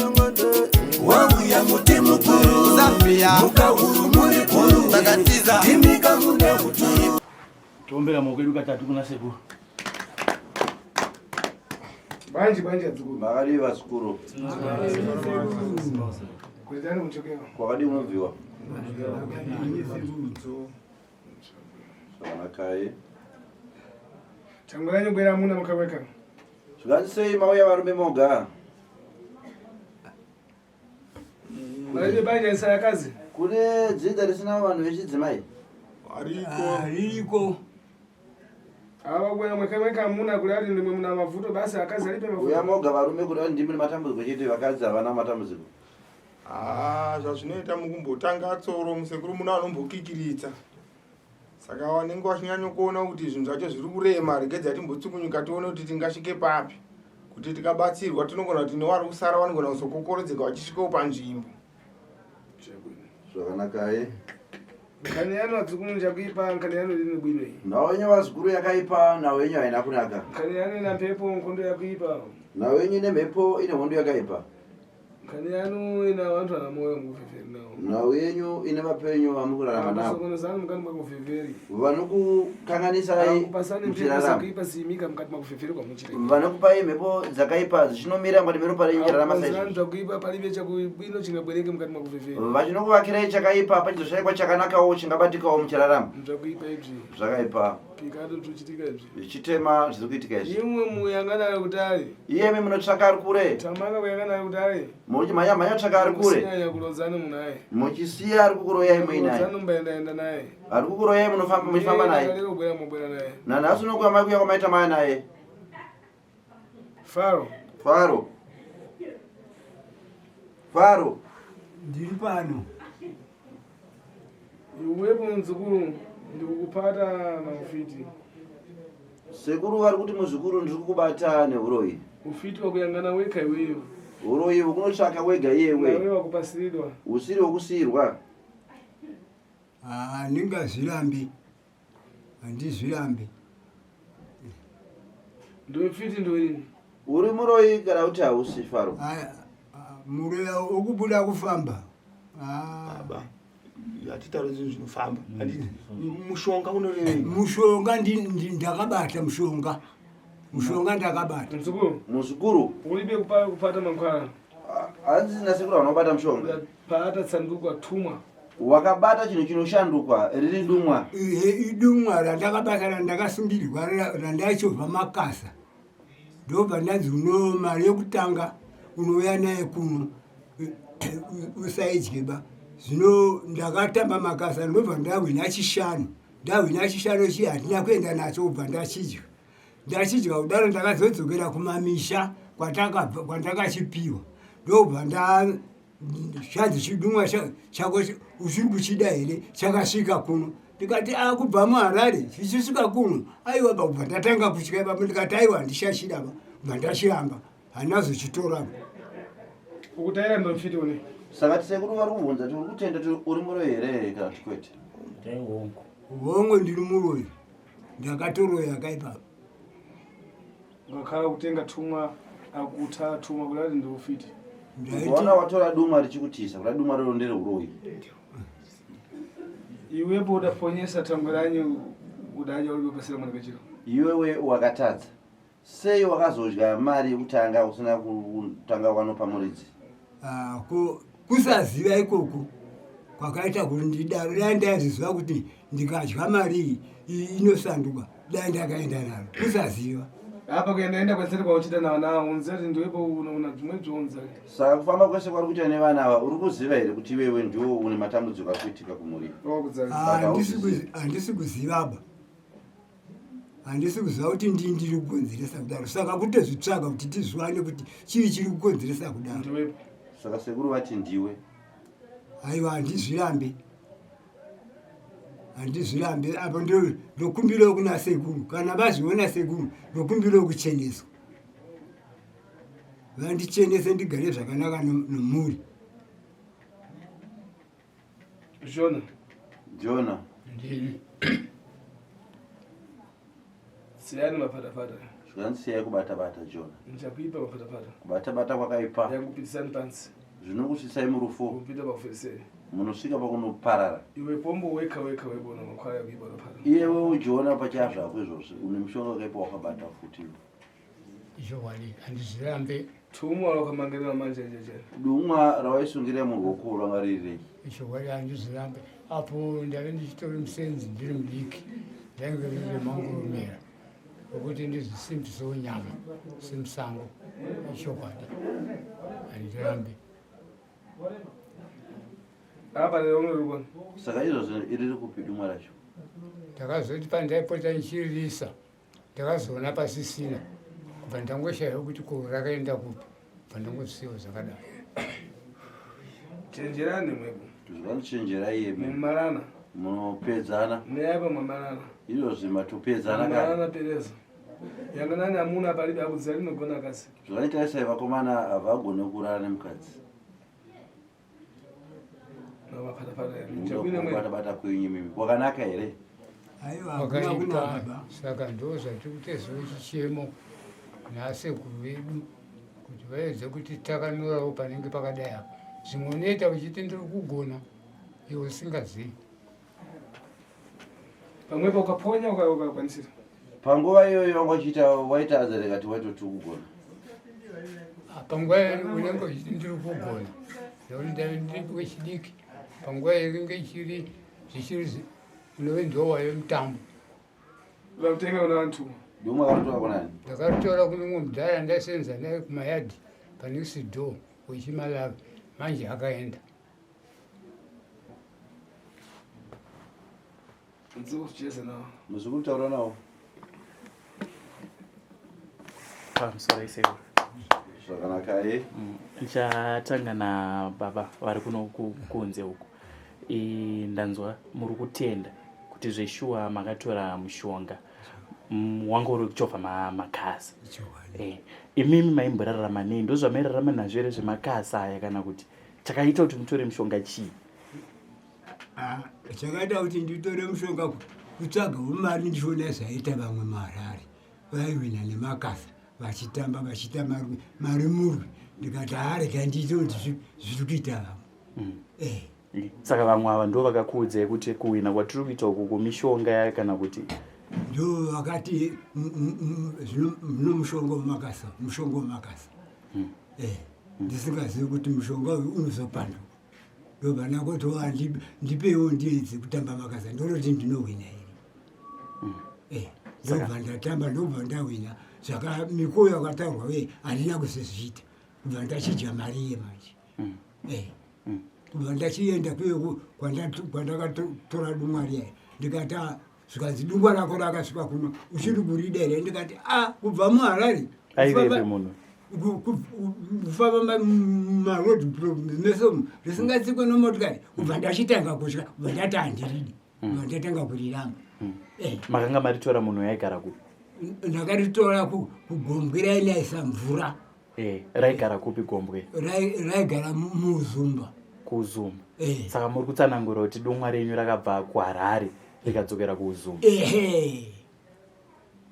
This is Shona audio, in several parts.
mukuru Wauya muti mukuru Mukahuru muri kuru Ndimika mune uturu. Tombera maoko edu katatu kuna sekuru. Banje banje adzukuru. Makadii vazukuru? Kuitani kuchokera. Kwakadii unobviwa? Zvakanakai. Tangwira nyobwera muna makaweka. Zvikanzi sei mauya varume moga? Maite banje isayakazi. Kune dzinza risina vanhu vechidzimai? Ariko. Ariko. Ava kuenda mweka hamuna kuri ari ndimwe muna mavuto basi akazi alipe mavuto. Uya moga varume kuri ari ndimi matambudziko chete vakadzi havana matambudziko. Ah, zvazvinoita mukumbotanga tsoro musekuru muna anombokikiritsa. Saka vanenge vachinyanyokuona kuti zvinhu zvacho zviri kurema regedza timbotsukunyuka tione kuti tingasvike papi. Kuti tikabatsirwa tinogona kuti nevari kusara vanogona kuzokokorodzeka vachisvikawo panzvimbo. Zvakanakai. Nkani yanu adzukuru njakuipa nkani yanu ine bwino iyi. Nhau yenyu vazukuru yakaipa, nhau yenyu haina kunaka. Nkani yanu ina mhepo nkondo yakuipa. Nhau yenyu ine mhepo ine hondo yakaipa. Nkani yanu ina vantu vana moyo mukuvhevheri nawo. Nhau yenyu ine vapenyu vamuri kurarama navo. Akusokonozani mukati mwakuvhevheri. Vanokukanganisai Akupasani mhepo muchirarama. dzakaipa simika mukati mwakuvhevheri kwamuchirarama. Vanokupai mhepo dzakaipa dzichinomira mukati meropa renyu muchirarama Akukonzerani saizvozvo. zvakuipa palibe chakubwino chingabwereke mukati mwakuvhevheri. Vachinokuvakirai chakaipa pachizoshaikwa chakanakawo chingabatikawo muchirarama. Zvakuipa izvi. Zvakaipa. Pikato tuchitika izvi. Zvichitema zviri kuitika izvi. Imwe muyangana ari kutali. Iyemi munotsvaka ari kure. Tamanga kuyangana ari kutali. Muchimhanya mhanya tsvaka ari kure. Musiyanya kurodzana munaye. Muchisiya ari kukuroyai muinaye. Kurodzana mbaenda enda naye. Ari kukuroyai munofamba muchifamba naye. Lero bwera mubwera naye. Nanhasi unokuya mai kuya kwamaita maya naye. Faro. Faro. Faro. Ndiri pano. Iwepo muzukuru ndikukupata naufiti. Sekuru vari kuti muzukuru ndiri kukubata neuroyi. Ufiti wakuyangana weka iweyo. Uroyi hukunotsvaka wega iyewe. Nawe wakupasiridwa. Usiri wokusiirwa. Handingazvirambi. Handizvirambi. Ndofiti ndoini. Uri muroyi kana kuti hausi Faro? Muroyi ukubuda kufamba. Baba, hatitaure zvinhu zvinofamba. Handiti mushonga unorevei? Mushonga ndakabata mushonga. Mushonga ndakabata. Muzukuru. Muzukuru. Ulibe kupata mankwala. Hanzi nasekuru vanobata mushonga. Paata tsandukwa tumwa. Wakabata chinhu chinoshandukwa riri dumwa. Ehe, idumwa randakabata randakasungirwa randaichobva makasa ndobva ndanzi uno mari yekutanga unouya naye kuno usaidyeba zvino ndakatamba makasa ndobva ndahwina chishanu ndahwina chishanu chiye handina kuenda nacho kubva ndachidya ndachidya kudaro ndakazodzokera kumamisha kwatakabva kwandakachipiwa ndobva nda Zvanzi chidumwa chako uchiri kuchida here chakasvika kuno ndikati a kubva muharare chichisvika kuno aiwa ba kubva ndatanga kutya ipapo ndikati aiwa handichachida ba kubva ndachiramba handina kuzochitora Ukutaira ndomfiti une. Saka tisekuru vari kubvunza kuti uri kutenda kuti uri muroyi here kana kuti kwete? Hongu. Hongu ndiri muroyi ndakatoroya kaipapa. Ngakhala kutenga tumwa akuta tumwa kuti ati ndiufiti. Ukaona watora dumwa richikutisa kuda dumwa rero ndereuroyi. Iwepo udaponyesa tango ranyu udaja uri pasira mwana kachiro. Iwewe wakatadza. Sei wakazodya mari yekutanga usina kutanga wanopa muridzi? Ah, kusaziva ikoko kwakaita kuti ndidaro dai ndaizviziva kuti ndikadya mari iyi inosanduka dai ndakaenda naro kusaziva apa kuenda enda kwese kwauchiita navana ava unziva kuti ndiwepo unoona zvimwe zvounza saka kufamba kwese kwari kuita nevana ava uri kuziva here kuti iwewe ndiwo une matambudziko ari kuitika kumhuri ah, handisi kuzivaba handisi kuziva kuti ndii ndiri kukonzeresa kudaro saka kutozvitsvaga kuti tizviwane kuti chii chiri kukonzeresa kudaro saka sekuru vati ndiwe aiwa handizvirambi handizvirambi apo ndokumbirawo kuna sekuru kana vazviona sekuru ndokumbirawo kucheneswa vandichenese ndigare zvakanaka nomhuri Jona. Jona. Ndini. Siyani mapatapata. Zvikanzi siyai kubata-bata Jona. Ndichakuipa mapatapata. Kubata-bata kwakaipa. Yakupitisani pansi. Zvinokusvitsai murufu. Kupita pakufereseri. Munosvika pakunoparara. Iwe pombo weka weka webona makwara yakuipa unopara. Iyewe ujiona pachazvako izvozvi une mushonga wakaipa wakabata futi. Ichokwadi handizvirambe. Tumwa rwakamangarira manje jeje. Dumwa rawaisungira muruoko rwanga riri rei? Ichokwadi handizvirambe. Apo ndave ndichitori musenzi ndiri mudiki ndainge riri remangurumera wekuti ndizvisimbisewo nyama semusango. Ichokwadi handirambe. Apa rero unoribona. Saka izvozvi iri riri kupi dumwa racho? Ndakazoti pandaipota ndichiririsa ndakazoona pasisina kubva ndangoshaiwa kuti ko rakaenda kupi bva ndangozisiwa zvakadaro. Chenjerani mwepo. Zvanichenjerai imi. Mumalana. Munopedzana. Neapa mamalana. Izvozvi matopedzana kare. Mamalana pereza. Yanganani amuna palibe akudziya linogona kasi. Zvakaita vakomana havagone kurara nemukadzi. Bata kwenyu imimi kwakanaka here? Kwakaipa, saka ndo zvatiri kutezawo chichemo nasekuru vedu kuti vaedze kuti takanurawo panenge pakadai apa. Zvimwe unoita uchiti ndiri kugona iwe usingazivi. Pamwepo ukaponya ukakwanisira. Panguva iyoyo wanga uchiita waita azere kati waitoti kugona. Ah, panguva iyoyo unenge uchiti ndiri kugona nekuti ndave ndiri wechidiki panguva iyo inenge ichiri zvichiri unove ndiwo waive mutambo. Vakutenga kuna vantu. Dumwa wakaritora kunani? Ndakaritora kune umwe mudhara ndaisenza naye kumayadhi panext door wechiMalawi manje akaenda. Muzukuru taura nawo. Pamusoro isekuru. Zvakanaka eh. Ndichatanga nababa vari kuno kunze uku. Ndanzwa muri kutenda kuti zveshuwa makatora mushonga wanga uri kuchovha makasa. Imimi maimborarama nei? Ndozvamairarama nazvo here zvemakasa aya kana kuti chakaita kuti mutore mushonga chii? Ah, chakaita kuti nditore mushonga kutsvaga mari ndichiona zvaita vamwe muHarare vaiwina nemakasa vachitamba vachiita mari murwi ndikati haarega ndiite kuti zviri kuita vamwe. Saka vamwe ava ndo vakakuudzai kuti kuwina kwatiri kuita uku kumishonga ya kana kuti ndo vakati zvino mushonga wemakasa, mushonga wemakasa. Ndisingazivi kuti mushonga uyu unozopanduka. Ndobva ndakoti ndipewo ndiedze kutamba makasa ndoroti ndinohwina here. Ndobva ndatamba ndobva ndahwina. Zvaka mikuwo yakataurwa uye handina kuzozviita. Kubva ndachidya mari iye manje. Kubva ndachienda kuye kwandakatora dumwa riya ndikati zvikanzi dungwa rako rakasvika kuno uchiri kurida here? Ndikati kubva muHarare. Aivepi munhu? Kufamba maroad mese umu risingatsikwe nemotikari. Kubva ndachitanga kutya, kubva ndati handiridi, kubva ndatanga kuriramba. Makanga maritora munhu yaigara kupi? Ndakaritora kugombwe rainaisa mvura. Raigara kupi gombwe? Raigara muZumba. KuZumba. Saka muri kutsanangura kuti dumwa renyu rakabva kuHarare rikadzokera kuZumba. Ehe.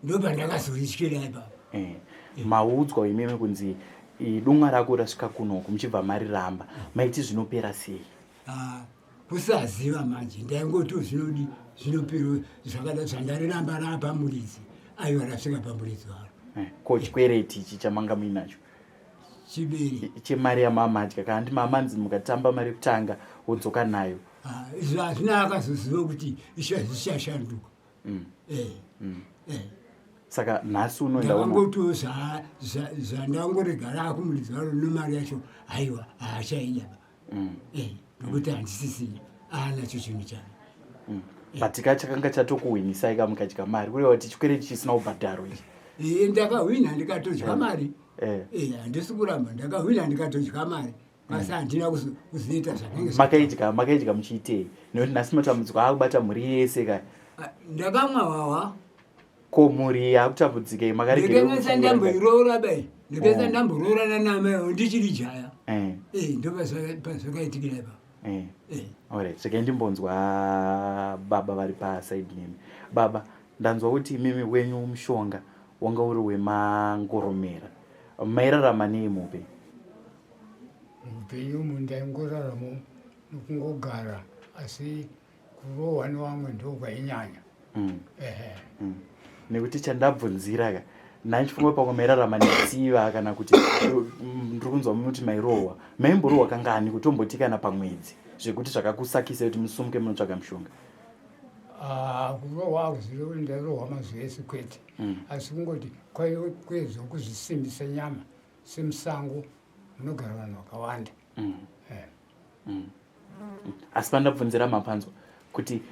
Ndopandakazorityira ipapo. Maudzwa imimi kunzi dumwa rako rasvika kunoku muchibva mariramba. Maiti zvinopera sei? Kusaziva manje ndaingoti zvinodi zvinopera zvakada zvandariramba rapa muridzi. Aiwa rasvika pamuridzi waro. Ko chikwereti ichi chamanga muinacho? Chiberi. Chemari yamamadya kana ndi mamanzi mukatamba mari kutanga wodzoka nayo. Izvo hazvina akazoziva kuti izvo zvichashanduka. Saka nhasi uno ndaona Ndakangotiwo zvandangorega rakumuridzi waro nemari yacho aiwa haachaida. Nokuti handisisina aanacho chinhu chake. But ka chakanga chatokuhwinisai ka mukadya mari kureva kuti chikwereti chisina kubhadharwa ichi. Ndakahwina ndikatodya mari. Handisi kuramba ndakahwina ndikatodya mari. Asi handina kuzoita zvakange Makaidya muchiitei? Nekuti nhasi matambudziko akubata mhuri yese ka. Ndakamwa hwahwa. Ko mhuri yakutambudzikei? Makaregerei Ndakanga kufungira ndamboiroora bai. Ndakanga ndamboroorana naamai vangu ndichiri jaya. Ndo pazvakaitikira ipapo. Alright, regai ndimbonzwa baba vari paside nemi. Baba, Ndanzwa kuti imimi wenyu mushonga wanga uri wemangoromera. Mairarama nei muupenyu? Muupenyu umu ndaingoraramo nokungogara asi kurohwa nevamwe ndokwainyanya. Ehe. Nekuti chandabvunzira ka ndandichifunga pamwe mairarama netsiva kana kuti ndiri kunzwa muti mairohwa. Maimborohwa kangani kutomboti kana pamwedzi zvekuti zvakakusakisa kuti musumuke munotsvaga mushonga? Ah, kurohwa hakuzive kuti ndairohwa mazuva ese kwete. Asi kungoti kwaive kuedza kuzvisimbisa nyama semusango munogara vanhu vakawanda. Asi pandabvunzira mapanzwa kuti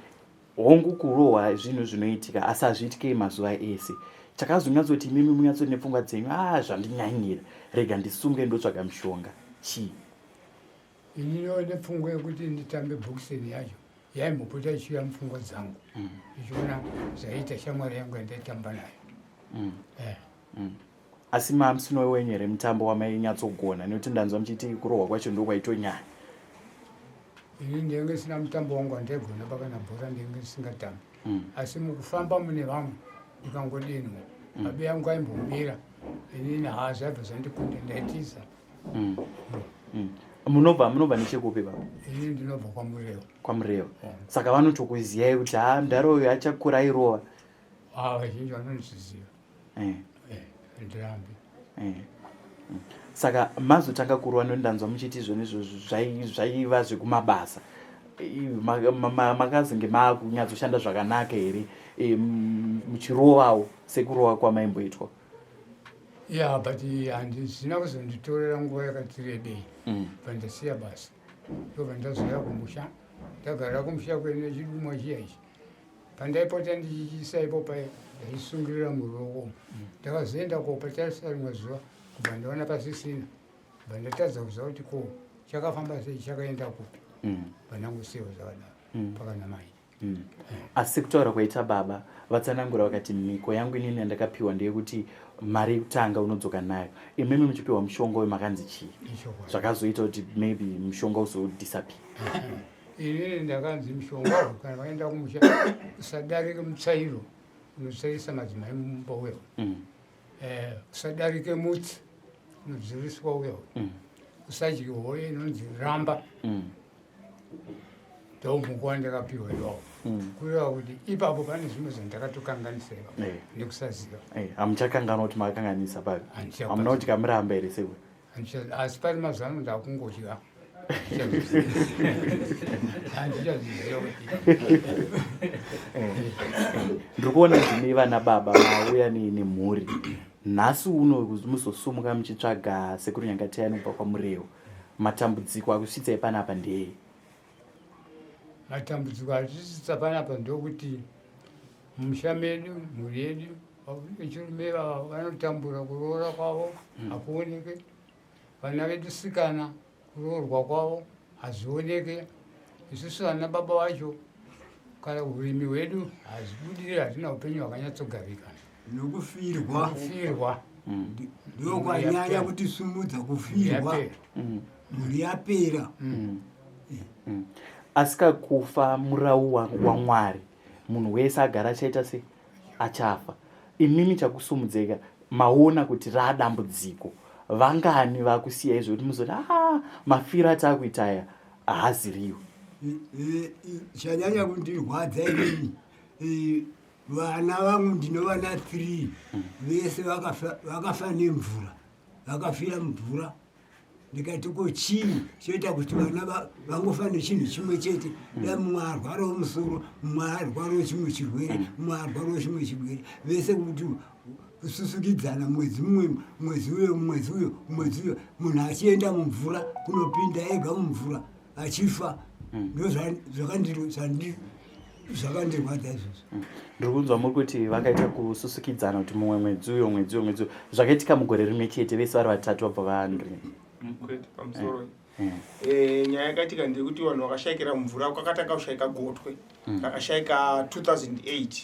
hongu kurohwa zvinhu zvinoitika asi hazviitikei mazuva ese. Chakazonyatsoti imimi munyatsoti nepfungwa dzenyu, ah, zvandinyanyira, rega ndisunge ndotsvaga mushonga chii? Ininiwo nepfungwa yekuti nditambe bhokiseni yacho yaimbopota ichiuya mupfungwa dzangu ichiona zvaiita shamwari yangu yandaitamba nayo. Asi mamusino wenyu here mutambo wamainyatsogona? Nekuti ndanzwa muchiti kurohwa kwacho ndokwaitonyanya. Ini ndenge sina mutambo wangu wandaigona pakana bhora ndenge ndisingatambi. Asi mukufamba mune vamwe ndikangodinwa mabi yangu aimbomira, inini haa zvaibva zvandikunda ndaitiza. Munobva nechekupi baba? Ini ndinobva kwaMurewa. KwaMurewa. Saka vanotokuziyai kuti haa mudhara uyu achakura airova. Ah, vazhinji vanondizviziva. Ndirambi. Saka mazotanga kurwa nondanzwa muchiti izvoni izvozvo zvaiva zvekumabasa. Makazenge makunyatsoshanda zvakanaka here muchirovawo sekurova kwamaimboitwa? Ya, but handizvina kuzonditorera nguva yakati rebei. Pandasiya basa ndobva ndazouya kumusha, ndagara kumusha kwedu nechidumwa chiya ichi. Pandaipota ndichichiisa ipo paye ndaisungirira muruoko. Ndakazoenda kopatarisa rimwe zuva kubva ndaona pasisina, bva ndatadza kuziva kuti ko chakafamba sei, chakaenda kupi. Pandangosiyawo zvakadaro pakana mai. Asi kutaura kwaita baba vatsanangura vakati mhiko yangu inini yandakapiwa ndeyekuti mari yekutanga unodzoka nayo. Imimi muchipiwa mushonga uyu makanzi chii? Zvakazoita kuti maybe mushonga uzodisappear. Inini ndakanzi mushonga uyu kana waenda kumusha usadarike mutsvairo unotsvairisa madzimai mumba uya. Usadarike mutsi unodziriswa uya. Usadye hoye inonzi ramba. Ndomhuko wandakapiwa iwawo. Kureva kuti ipapo pane zvimwe zvandakatokanganisa ipapo nekusaziva. Hamuchakanganwa kuti makakanganisa papi? Hamuna kudya muramba here sekuru? Asi pari mazuva ano ndakungodya. Handichaziziva kuti Ndiri kuona ndimi vana baba mauya nemhuri nhasi uno muzosumuka muchitsvaga sekuru Nyangatayani kubva kwaMurewa. Matambudziko akusvitsai panapa ndei? Matambudziko atisvitsa panapa ndokuti mumusha medu mhuri yedu vechirume vava vanotambura kuroora kwavo hakuoneke, vana vedu sikana kuroorwa kwavo hazvioneke, isusu vana baba vacho kana urimi hwedu hazvibudiriri, hatina upenyu hwakanyatsogarika. Nokufirwa. Kufirwa. Ndokwanyanya kutisumudza kufirwa. Mhuri yapera. Asi kakufa murau waMwari, munhu wese agara achaita se achafa. Imimi chakusumudzeka maona kuti raadambudziko, vangani vakusiyai zvekuti muzoti ah, mafiro ataakuita aya haaziriwo? Chanyanya kundirwadza inini, vana vangu ndinovana 3 vese vakafa nemvura, vakafira mumvura. Ndikati ko chii choita kuti vana vangofa nechinhu chimwe chete? Dai mumwe arwarawo musoro, mumwe arwarawo chimwe chirwere, mumwe arwarawo chimwe chirwere, vese kuti kususukidzana mwedzi mumwe, mwedzi uyo, mwedzi uyo, mwedzi uyo, munhu achienda mumvura kunopinda ega mumvura achifa. Ndo zvakandirwadza izvozvo. Ndiri kunzwa muri kuti vakaita kususukidzana kuti mumwe mwedzi uyo, mwedzi uyo, mwedzi uyo, zvakaitika mugore rimwe chete, vese vari vatatu vabva vanhu. Kwete, pamusoro. Nyaya yakaitika ndeyekuti vanhu vakashaikira mumvura, kwakatanga kushaika gotwe rakashaika 2008,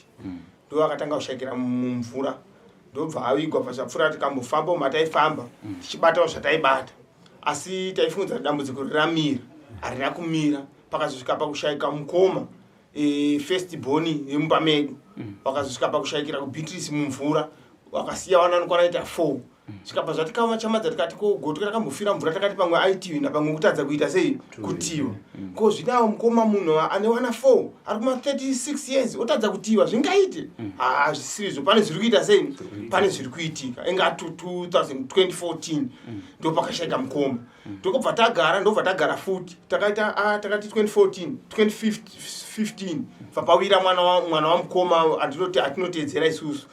ndo vakatanga kushaikira mumvura, ndobva avigwa. Bva zvapfuura tikambofamba mataifamba tichibatawo zvataibata, asi taifungudza kuti dambudziko riramira, harina kumira. Pakazosvika pakushaika mukoma. e, first born yemumba medu mm. Wakazosvika pakushayikira kuBeatrice mumvura, wakasiya vana vanokwana ita 4. Svikabva zvatikaoma chamadza, tikati ko gotwe rakambofira mvura, takati pamwe aitiwi pamwe kutadza kuita sei kutiwa. Ko zvinawo mukoma, munhu ane wana 4 ari kuma 36 years otadza kutiwa, zvingaite? Ha, zvisirizvo. Pane zviri kuita sei, pane zviri kuitika. Inga 2014 ndo pakashaika mukoma. Ndokubva tagara, ndobva tagara futi. Takaita takati 2014, 2015 bva pawira mwana wamukoma atinotedzera isusu,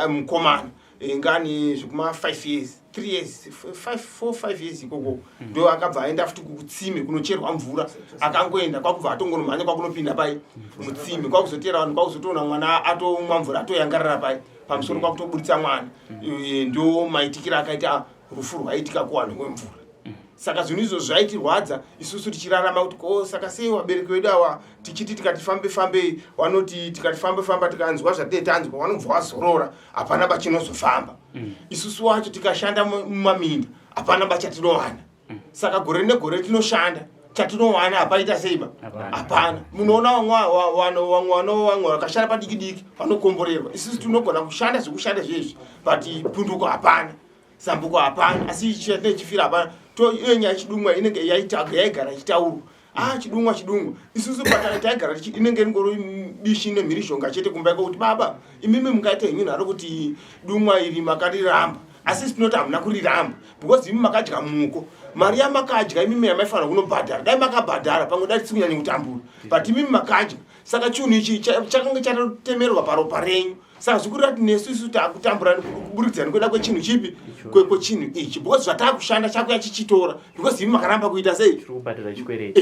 mukomana ngani zvekuma 5 years, 3 years, 5, 4, 5 years ikoko. Ndo akabva aenda futi kutsime kunocherwa mvura. Akangoenda kwakubva atongonomhanya kwakunopinda pai mutsime, kwakuzotera vanhu, kwakuzotoona mwana atomwa mvura, atoyangarara pai pamusoro, kwakutoburitsa mwana. Ndo maitikiro akaita rufu rwaitika kuwanhu kwemvura. Saka zvinhu izvo zvaitirwadza isusu tichirarama kuti ko saka sei vabereki vedu ava tichiti tikati fambe fambei, vanoti tikati fambe famba, tikanzwa zvatee tanzwa, vanobva vazorora, hapana bachinozofamba. Isusu wacho tikashanda mumaminda, hapana bachatinowana. Saka gore negore tinoshanda, chatinowana hapaita seiba. Hapana. Munoona vamwe vakashanda padiki diki vanokomborerwa. Isusu tinogona kushanda zvekushanda zvezvi, but punduko hapana, zambuko hapana, asi chinechifira hapana. Iyo nyaya chidumwa inenge yaigara ichitaurwa. Ah, chidumwa, chidumwa. Isusu taigara inenge ingori bishi nemhirizhonga chete kumba iko, kuti baba imimi mungaite henyu nharo kuti dumwa iri makariramba, asi tinoti hamuna kuriramba because imi makadya muko mari yamakadya imimi yamaifanira kunobhadhara. Dai makabhadhara pamwe dai tisi kunyanya kutambura, but imimi makadya. Saka chinhu ichi chakange chatotemerwa paropa renyu. Saka zvikurira kuti nesu isu takutambura kuburikidza nekuda kwechinhu chipi, kwechinhu ichi, because zvatakushanda chakuya chichitora, because imi makaramba kuita sei?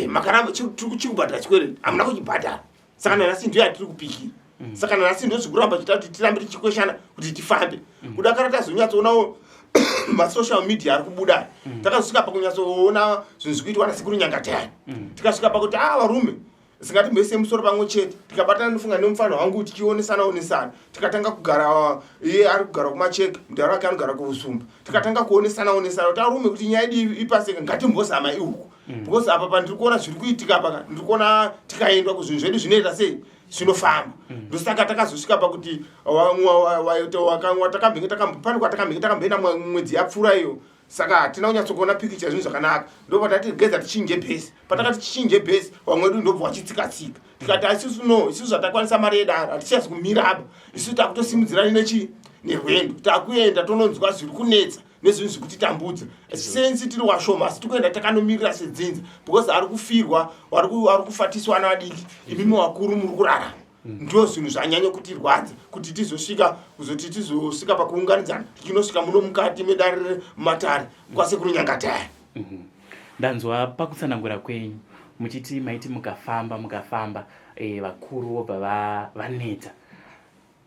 Makaramba chikubhadhara chikwereti, hamuna kuchibhadhara. Saka nanhasi ndiyo yatiri kupikira. Saka nanhasi ndo zvikuramba chiita kuti tirambe tichikweshana kuti tifambe. Kudakara tazonyatsoonawo masocial media ari kubuda, takazosvika pakunyatsoona zvinhu zvikuitwa nasekuru Nyangatayani. Tikasvika pakuti a varume, singatimboise musoro pamwe chete, tikabatana. Ndofunga nemufano wangu tichionesana onesana, tikatanga kugara. Iye ari kugara kuMacheke, mudhara wake anogara kuUsumba. Tikatanga kuonesana onesana kuti arume, kuti nyaya yedu ipaseka, ngatimbozama iuku, because apa pandiri kuona zviri kuitika apa, ndiri kuona tikaendwa kuzvinhu zvedu zvinoita sei, zvinofamba. Ndosaka takazosvika pakuti pane kwatakambenge takamboenda mwedzi yapfuura iyo. Saka hatina kunyatsokuona pikicha zvinhu zvakanaka. Ndobva tati geza tichinje bhesi. Patakati tichinje bhesi, vamwe vedu ndobva vachitsika-tsika. Tikati isusu no, isusu zvatakwanisa mari yedaro hatichazi kumira apa. Isusu takutosimudzirani nechi nerwendo, takuenda tononzwa zviri kunetsa nezvinhu zvekutitambudza. Sensi tiri washoma, asi tikuenda takanomirira sedzinza, because ari kufirwa, ari kufatiswa ana vadiki, imimi wakuru muri kurarama. Ndo zvinhu zvanyanya kutirwadza kuti tizosvika kuzoti tizosvika pakuunganidzana, tichinosvika muno mukati medare matare kwasekuru Nyangataya. Ndanzwa pakutsanangura kwenyu muchiti maiti mukafamba mukafamba, vakuru vobva vaneta.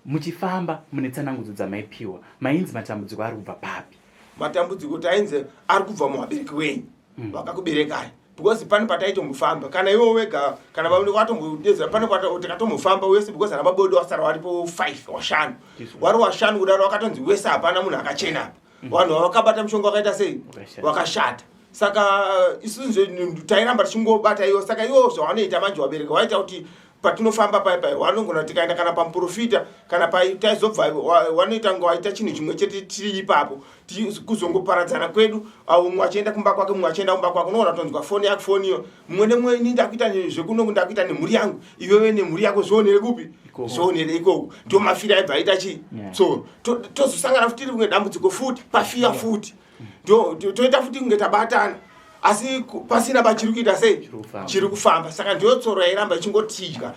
Muchifamba mune tsanangudzo dzamaipiwa, mainzi matambudziko ari kubva papi? Matambudziko tainzi ari kubva muvabereki wenyu vakakuberekai, because pane pataitombofamba kana iwe wega kana vatombodedzera, pane tikatombofamba wese, because ana baba wedu wasara waripo 5, washanu, wari washanu kudaro, wakatonzi wese hapana munhu akachena apa. Vanhu vakabata mushonga wakaita sei? Wakashata. Saka isusu tairamba tichingobata iwo. Saka iwo zvavanoita manje vabereki vaita kuti patinofamba pai pai vanogona tikaenda kana pamuprofita kana pai taizobva, wanoita nga waita chinhu chimwe chete tiri ipapo. Kuzongoparadzana kwedu, avo mumwe achienda kumba kwake, mumwe achienda kumba kwake. Unoona tonzwa foni yako, foni iyo, mumwe nemumwe, ini ndakuita zvekuno, ndakuita nemhuri yangu, iwewe nemhuri yako, zvionere kupi, zvionere ikoko. Ndo mafiro aibva aita chii so tozosangana futi rimwe dambudziko futi pafiya futi, toita futi kunge tabatana, asi pasina pachiri kuita sei, chiri kufamba. Saka ndiyo tsoro yairamba ichingotidya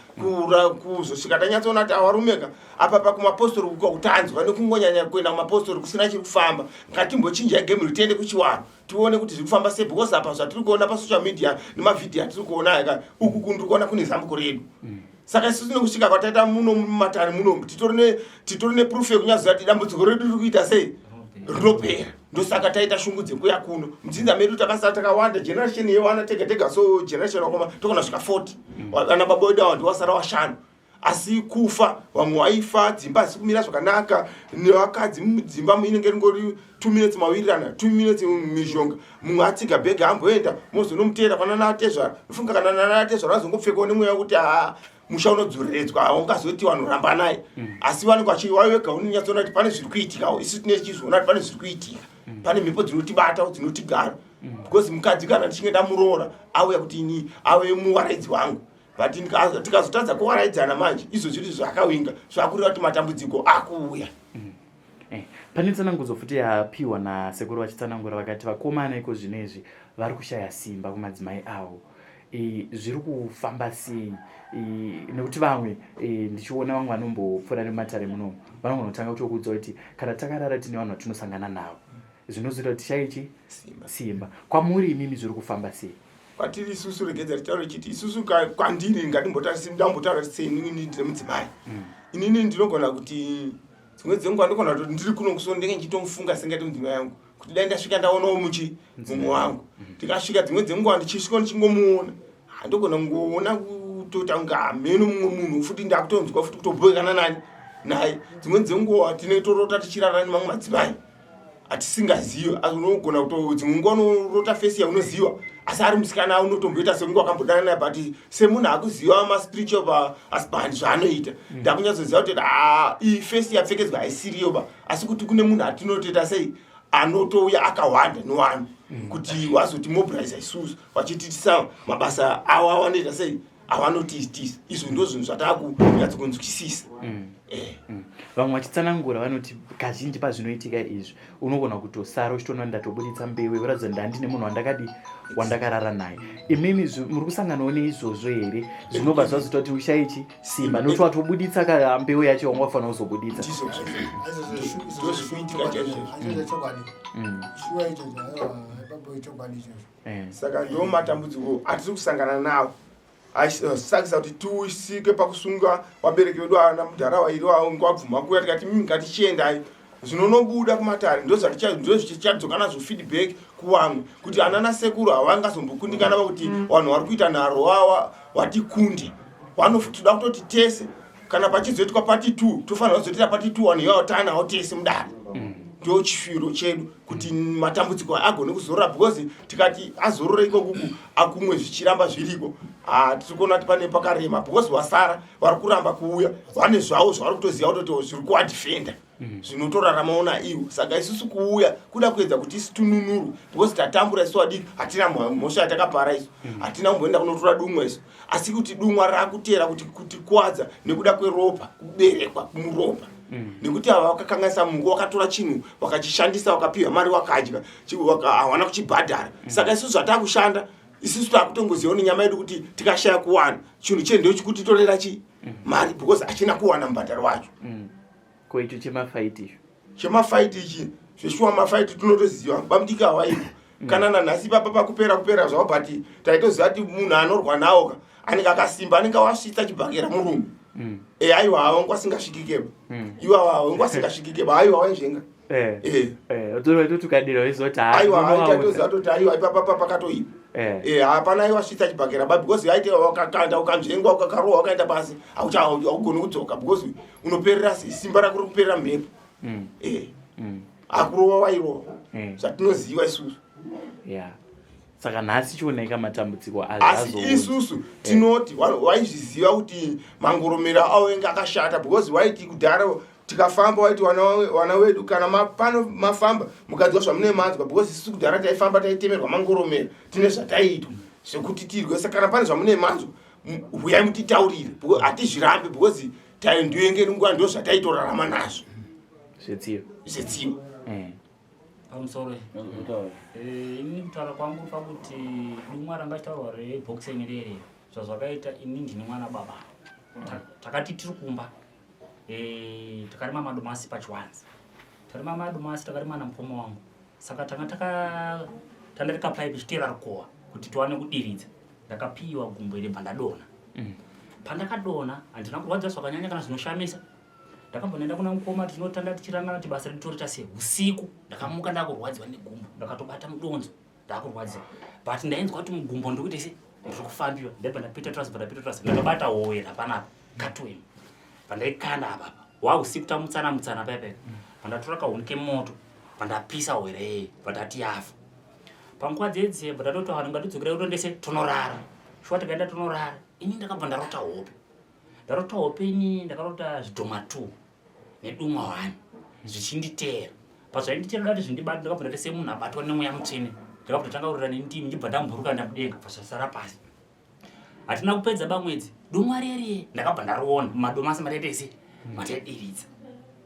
kuzosvika tanyatsoona kuti awarumeka apa pakumapostori kutanzwa nekungonyanya kuenda kumapostori kusina chiri kufamba. Ngatimbochinjai game, tiende kuchiwano, tione kuti zviri kufamba sei, because apa zvatiri kuona pasocial media nemavhidhiyo atiri kuona aka, uku kundiri kuona kune zambuko redu. Saka isusu nekusvika kwataita muno mumatare muno, titori neproof yekunyaziva kuti dambudziko redu riri kuita sei, rinopera. Ndosaka taita shungu dzekuya kuno. Mudzinza medu takasara takawanda, generation yewana tega tega, so generation wakoma tokona svika 40. Vana baba vedu ava ndiwasara washanu, asi kufa vamwe waifa, dzimba hadzisi kumira zvakanaka nevakadzi mudzimba, inenge ringori 2 minutes mawirirana, 2 minutes mishonga, mumwe atsiga bhegi amboenda, mozonomuteera kwana natezvara. Nofunga kana nanatezvara azongopfekawo nemweya wekuti haa. Musha unodzoreredzwa, haungazoti vanhu rambanai. Asi vanenge vachiwavega, unonyatsoona kuti pane zviri kuitikawo. Isu tine tichizviona kuti pane zviri kuitika, pane mhepo dzinotibata, dzinotigara, because mukadzi kana ndichinge ndamuroora auya kuti ini ave muwaraidzi wangu, but tikazotadza kuwaraidzana manje, izvo zviri zvakawinga, zvakureva kuti matambudziko akuuya. Pane tsanangudzo futi yapiwa nasekuru vachitsanangura, vakati vakomana iko zvino izvi vari kushaya simba kumadzimai avo. Zviri kufamba sei? Nekuti vamwe ndichiona vamwe vanombopfuura nemumatare munomu, vanogona kutanga kutokuudza kuti kana takarara tine vanhu vatinosangana navo, zvinozoita kuti tishaichi simba. Kwamuri imimi zviri kufamba sei? Kwatiri isusu, regedza titaure chiti isusu, kwandiri ndambotaura seinini ndine mudzimai. Inini ndinogona kuti dzimwe dzenguva ndogona kuti ndiri kuno kuso, ndenge ndichitomufunga sengati mudzimai yangu, kuti dai ndasvika ndaonawo muchi mumwe wangu. Tikasvika dzimwe dzenguva ndichisvika ndichingomuona, handogona kungoona kutoita kunge hameno mumwe munhu futi, ndakutonzwa futi kutobhoekana nani naye. Dzimwe dzenguva tinenge torota tichirara nemamwe madzimai atisingazivi. Unogona kuto dzimwe nguva unorota face yaunoziva, asi ari musikana unotomboita sekunge wakambodana naye, but semunhu akuziva maspiritual husband zvaanoita, ndakunyatsoziva kuti ha, iyi face yapfekedzwa haisiriyo ba, asi kuti kune munhu atinotoita sei anotouya akawanda nowani kuti wazotimobiliza isusu, vachitiitisa mabasa avo awanoita sei, avanotiitisa. Izvo ndo zvinhu zvatakunyatsokunzwisisa. Vamwe vachitsanangura vanoti kazhinji pazvinoitika izvi unogona kutosara uchitoona ndatobuditsa mbeu yekuratidza ndandine munhu wandakadi wandakarara naye. Imimi muri kusanganawo neizvozvo here, zvinobva zvazoita kuti ushaichi simba nekuti watobuditsa ka mbeu yacho wanga wafanira kuzobuditsa? Ndozvikuitika chaizvo. Chokwadi, shuwa ichocho. Aiwa, ipapo ichokwadi ichocho. Saka ndo matambudziko atiri kusangana nawo, asakisa kuti tisvike pakusunga vabereki vedu ana mudhara vairi wabvuma kuuya. Tikati mimi ngatichiendai, zvinonobuda kumatare ndozvichadzoka nazvo feedback kuvamwe kuti ana nasekuru havangazombokundikana pakuti vanhu vari kuita nharo wawa watikunde. Vanotoda kutoti tese kana pachizoitwa part 2, tofanira kuzotoita part 2, vanhu ivavo taanawo tese mudare. Ndo chifiro chedu kuti matambudziko agone kuzorora, because tikati azorore ikokuku akumwe zvichiramba zviriko, tiri kuona kuti pane pakarema, because wasara vari kuramba kuuya vane zvavo zvavari kutoziva kutoti zviri kuvadefenda, zvinotoraramawo naivo. Saka isusu kuuya kuda kuedza kuti isu tununurwe, because tatambura isu vadiki, hatina mhosva yatakapara isu, hatina kumboenda kunotora dumwa isu, asi kuti dumwa rakutera kuti kutikwadza nekuda kweropa, kuberekwa muropa, nekuti ava vakakanganisa mungu, wakatora chinhu wakachishandisa, wakapiwa mari wakadya, hawana kuchibhadhara. Saka isusu zvatakushanda isusu takutongoziva nenyama yedu kuti tikashaya kuwana chinhu chendiyo chikutitorera chi mari, because hachina kuwana mubhadharo wacho. Ko icho chemafaiti icho? Chemafaiti ichi, zveshuwa mafaiti tinotoziva bamudiki hawaiko kana nanhasi papa pakupera kupera zvavo, but taitoziva kuti munhu anorwa nawo ka anenge akasimba, anenge awasvitsa chibhakera murume. E, aiwa, hawangu asingasvikikeba, iwawa hawangu asingasvikikeba, aiwa, waizvenga. Tukadira waizoti Aiwa, taitoziva toti aiwa, ipapapa pakatoipa. Hapana aiwa svitsa chibhakera ba, because aite wakakanda ukanzvengwa, ukakarohwa ukaenda pasi, haugoni kudzoka, because unoperera simba rako riri kuperera mhepo. Akurowa wairowa, zvatinoziva isusu. Ya, saka nhasi chioneka matambudziko. Asi isusu tinoti waizviziva kuti mangoromera avo enge akashata, because waiti kudhara tikafamba waiti wana wedu kana pano mafamba mukadzwa zvamune manzwa, because isusu kudhara taifamba taitemerwa mangoromera, tine zvataiitwa zvekuti tirwe. Saka kana pane zvamune manzwa, huyai mutitaurire, hatizvirambi, because ndiyenge nguva ndo zvataitorarama nazvo. Zvetsiva. Zvetsiva. Pamusoro, ini kutaura kwangu pakuti dumwa ranga chitaurwa rebhokiseni rere, zvazvakaita, ini ndine mwana baba. Takati tiri kumba, takarima madomasi pachiwanzi, tarima madomasi, takarima namukoma wangu. Saka tanga takatandarika paipi chiteera rukowa kuti tiwane kudiridza. Ndakapiwa gumbo iri, bva ndadonha. Pandakadonha handina kurwadziwa zvakanyanya kana zvinoshamisa. Ndakambonenda kuna mukoma, tinotanda tichirangana kuti basa redu torita sei. Usiku ndakamuka ndakurwadziwa negumbo, ndakatobata mudonzo ndakurwadziwa, but ndainzwa kuti mugumbo ndikuite se ndiri kufambiwa. Ndaibva ndapita trasi, bva ndapita trasi, ndakabata howera panapa katweni pandaikanda apapa wa usiku, tamutsana mutsana paipai, pandatora kahuni kemoto, pandapisa howera yeye, pandati yafa. Panguva dzedze bva ndatoti vanhu ngatidzokere kutondese tonorara. Shuwa tikaenda tonorara, ini ndakabva ndarota hope. Ndarota hope ini, ndakarota zvidhoma 2 nedumwa 1 zvichinditeera. Pazvainditeera dati zvindibata, ndakabva ndati semunhu abatwa nemweya mutsvene, ndakabva ndatanga kurira nendimi, ndibva ndamburuka ndamudenga, bva zvasara pasi. Hatina kupedza bamwedzi, dumwa reriye ndakabva ndariona mumadomasi mataitese mataidiridza.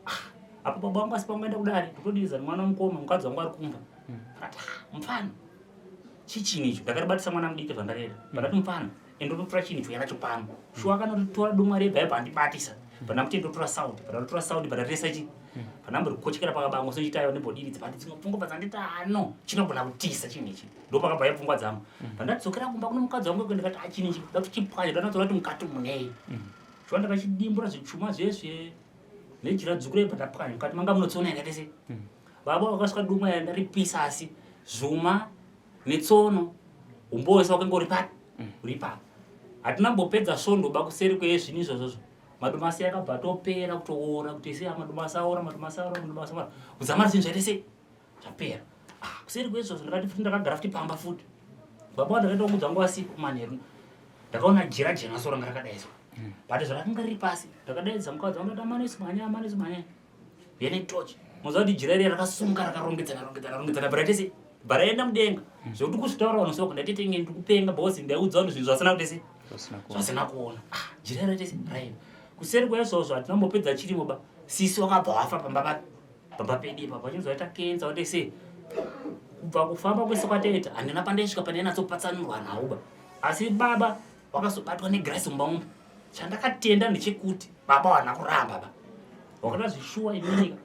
Ah, apo baba vangu asi pangoenda kudare, ndotodiridza nemwana mukoma, mukadzi wangu ari kumba. Akati, ah, mupfana, chichini icho? Ndakaribatisa mwana mudiki zvandarera. Ndakati, mupfana, ende unotora chinhu icho yanacho pano. Shuwa akanotora dumwa rebva yabva andibatisa. Pandamuti ndotora sauti, pandatora sauti, pandaresa chi, pandamborikochekera pakabango sochitayo ndembodiridza, but dzimwe pfungwa bva ano chinogona kutisa chinhu ichi. Ndopakabva yapfungwa dzangu. Pandadzokera kumba kuno mukadzi wangu, ndikati, ah, chinhu ichi ndakuti chipwanya, ndanatsoona kuti mukati munei. Shuwa ndakachidimbura zvichuma zvesve nejira dzvuku rebva ndapwanya, mukati manga munotsona yakaita sei. Baba vakasvika, dumwa ya ndaripisa, asi zvuma netsono umbo wese wakanga uri papi, uri ipapo. Hatina mbopedza svondo ba, kuseri kwezvinhu izvozvozvo madomasi akabva atopera kutoora, kuti sei madomasi aora, madomasi aora, madomasi aora, kuzamara zvinhu zvaita sei, zvapera. Ah, kuseri kweizvozvo ndakati futi ndakagara futi pamba futi, baba ndakaita mudzi wangu wasipo manheru, ndakaona jira jena so ranga rakadaiswa, but zvarakanga riri pasi. Ndakadaidza mukadzi wangu, ndati, amanesi mhanya, amanesi mhanya, yene tochi muziva kuti jira iri rakasumuka, rakarongedzana rongedzana rongedzana, bva raita bva raenda mudenga, zvekuti kuzvitaura vanhu soko ndaitenge ndikupenga, because ndaiudza vanhu zvinhu zvasina kuti sei, zvasina kuona. Ah, jira raita sei, raenda kuseri kwaizvozvo. Hatina mbopedza chirimo ba, sisi wakabva wafa pamba papi, pamba pedu ipapo, vachinzi vaita kenza wate sei. Kubva kufamba kwese kwataita, handina pandaisvika pandainatsopatsanurwa nhau ba, asi baba wakazobatwa negrasi mumba umu. Chandakatenda ndechekuti baba wana kuramba ba, wakada zvishuwa ininika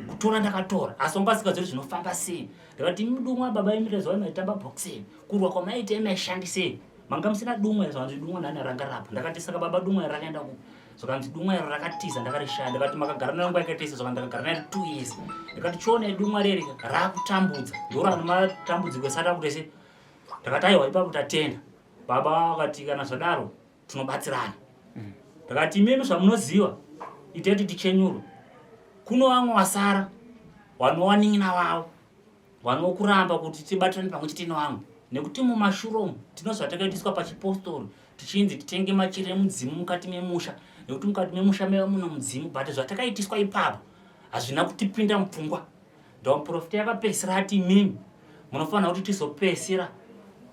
kutora ndakatora, asi wanga asingazivi zvinofamba sei. Ndakati, mudumwa baba imire, zuva maitamba boxing, kurwa kwamaita maishandisei? Manga musina dumwa. Zvanzi dumwa nani ranga rapa. Ndakati, saka baba, dumwa rakaenda ku? Zvakanzi dumwa iro rakatiza, ndakarishaya. Ndakati, makagara nayo nguva yakaita sei? Zvakanzi ndakagara nayo 2 years. Ndakati, chiona dumwa reri rakutambudza, ndoro ano matambudziko esati akuti sei. Ndakati, aiwa, ipapo tatenda baba. Vakati, kana zvadaro tinobatsirana. Ndakati, imimi zvamunoziva itai kuti tichenyurwe. Kuno vamwe vasara vanowanin'ina vavo vanokuramba kuti tibatirane pamwe chete nevamwe, nekuti mumashure umu tino zvatakaitiswa pachipostori, tichinzi titenge machira emudzimu mukati memusha, nekuti mukati memusha maiva muno mudzimu. But zvatakaitiswa ipapo hazvina kutipinda mupfungwa. Ndomuprofita yakapedzisira ati, imimi munofanira kuti tizopedzisira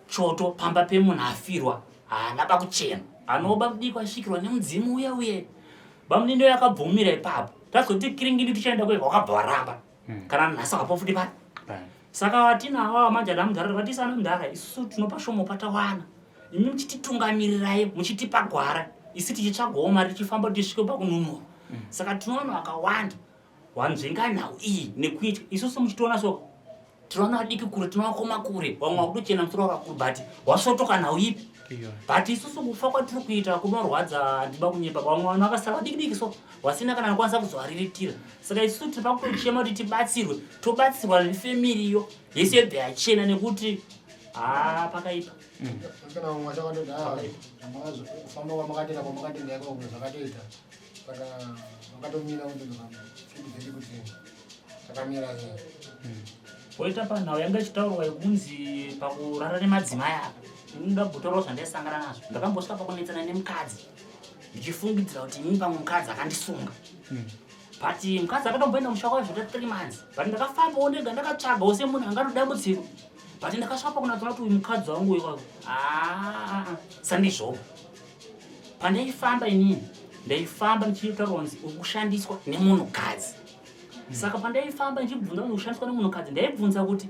choto pamba pemunhu afirwa, haana bakuchena, anoba mudiki asvikirwa nemudzimu uye uye. Bamunini yakabvumira ipapo. Tazoti kiringini tichaenda kwega, wakabva waramba. Kana nhasi hapo futi pari. Saka vatinavo manje ana mudhara, vatisa ana mudhara, isusu tinopa shomo patawana, imi muchititungamirirai, muchitipa gwara, isi tichitsvagawo mari, tichifamba kuti tisvike pakununurwa. Saka tinoona vakawanda wanzvenga nhau iyi nekuita isusu muchitiona so tinoona vadiki kure, tinovakoma kure, vamwe vakutochena musoro wakakuru, but wasvotoka nhau ipi? But isusu kufa kwatiri kuita kunorwadza, handiba kunyepa. Vamwe vanhu vakasara vadiki diki so, vasina kana anokwanisa kuzovariritira. Saka isusu tiri pakutochema kuti tibatsirwe, tobatsirwa nefamily yese yobva yachena, nekuti haa, pakaipa. Kana vamwe vachakandoti kufamba kwamakatenda, kwamakatenda ikoko zvakatoita, saka vakatomira kuti kuti takamira sei. Poita panhau yanga ichitaurwa yekunzi pakurara nemadzimai apa, inoda kubotaurawo zvandaisangana nazvo. Ndakambosvika pakunetsana nemukadzi, ndichifungidzira kuti ini pamwe mukadzi akandisunga, but mukadzi akatomboenda musha kwayo zvoita 3 months, but ndakafambawo ndega, ndakatsvagawo semunhu anga nedambudziko, but ndakasvika pakunatsoona kuti uyu mukadzi wangu uyu kwako aa sandizvoba. Pandaifamba inini, ndaifamba ndichitaurwa kunzi uri kushandiswa nemunhukadzi. Saka pandaifamba ndichibvunza kunzi kushandiswa nemunhukadzi, ndaibvunza kuti